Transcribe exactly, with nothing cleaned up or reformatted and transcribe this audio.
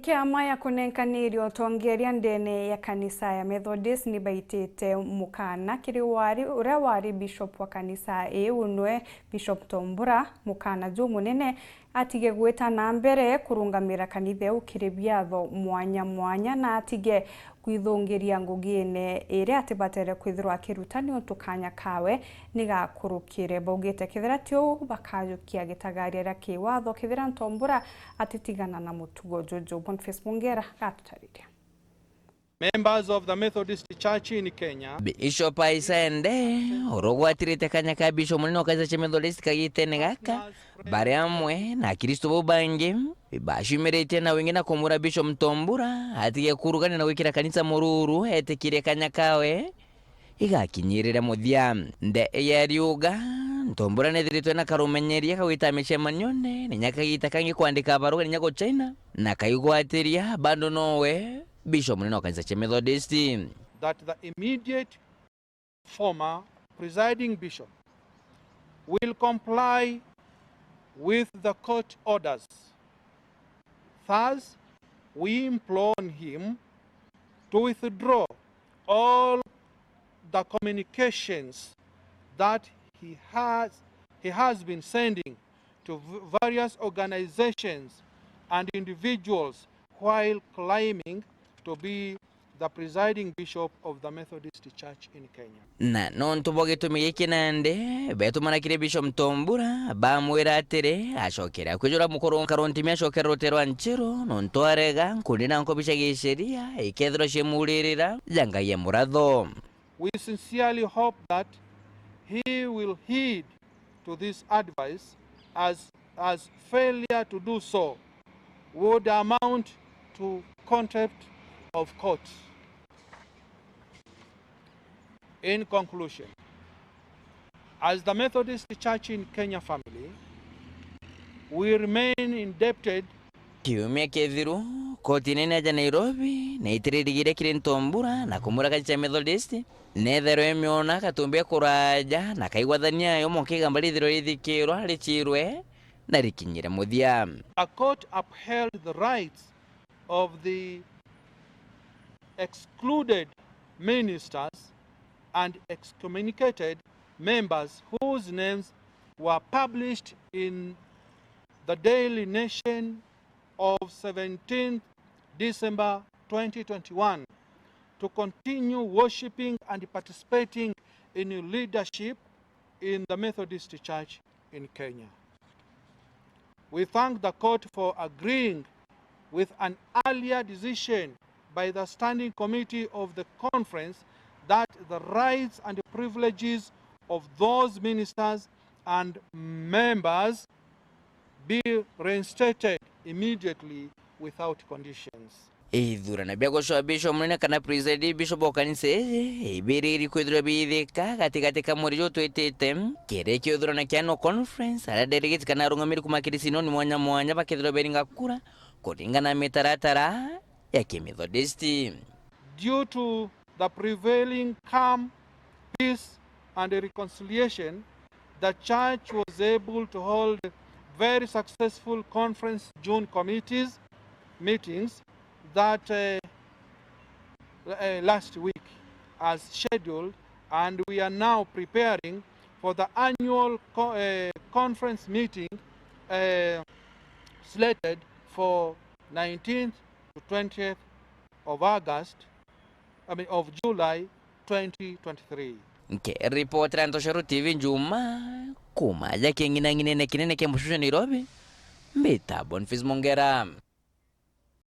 Kiama ya kunenkaniria utongeria ndene ya kanisa ya Methodist ni baitite mukana kiri wari, uria wari bishop wa kanisa iu, nwe Bishop Tombura, mukana jumunene atige gwita na mbere kurungamira kanitha iu kiri biatho mwanya mwanya, na atige kwithungiria ngugine iria atibatere kwithirwa akirutani untu kanya kawe ni gakurukire. Baugite kethira ti uu, bakajukia gitagaria ria kiwatho kethira Ntombura atitigana na mutugo juju. Boniface Mungera gatutariria. Members of the Methodist Church in Kenya. Bishop Isende, urugwatirite kanya ka Bishop munene wa kanisa cia Methodist kagitene gaka, bari amwe na Akristo bau bangi, bacumiritie na wingi na kumura Bishop Ntombura atige kurugania na gwikira kanisa mururu, etikirie kanya kawe igakinyirire muthia. Nde ya riuga, Ntombura nethiritwe na karumenyeria ka gwita micemanione, ninya kagita kangi kwandika barua, ninya gucaina, na kaigwatiria bado nowe Bishop munene wa kanisa cia Methodist. That the immediate former presiding bishop will comply with the court orders. Thus, we implore on him to withdraw all the communications that he has, he has been sending to v-, various organizations and individuals while claiming to be the presiding bishop of the Methodist Church in Kenya. Na nontu bwa gitumi giki nandi, betumana kiri Bishop Ntombura, bamwira atiri, acokere akwijura mukuru Nkaruntimi acokere rute rwa Nchiru, nontu arega nkundi na nkobi cia giceria ikethirwa cimuririra ja Ngai e muratho. We sincerely hope that he will heed to this advice, as, as failure to do so would amount to contempt of court. In conclusion, as the Methodist Church in Kenya family, we remain indebted. Kiumia kithiru, koti nene ya Nairobi niitiririgiria kiri Ntombura na kumura kanisa ya Methodist, netherwe miona katumbi kuraja na kaigwathania yo mwanka igamba rithirwe rithikirwa, ricirwe na rikinyire muthia. A court upheld the rights of the excluded ministers and excommunicated members whose names were published in the Daily Nation of seventeenth December twenty twenty-one to continue worshipping and participating in leadership in the Methodist Church in Kenya. We thank the court for agreeing with an earlier decision by the Standing Committee of the Conference that the rights and privileges of those ministers and members be reinstated immediately without conditions. Ithurano bia gucua bishop munene kana presiding bishop wa kanisa iji, ibiriri kwithirwa biithika gatigati ka mweri juu twitite, kiri kiuthurano kia no conference, aria delegate kana arungamiri kuma kiri sinoni mwanya mwanya bakethirwa beringa kura kuringana na mitaratara ya Kimethodisti. Due to the prevailing calm, peace and reconciliation, the church was able to hold very successful conference June committees meetings that, uh, uh, last week as scheduled, and we are now preparing for the annual co-, uh, conference meeting, uh, slated for nineteenth to twentieth of August, I mean, of July twenty twenty-three. Nkiripotera Ntoshero T V Njuma, kuma aja king'inang'inene kinene kia mucucio Nairobi, mbita Boniface Mongera.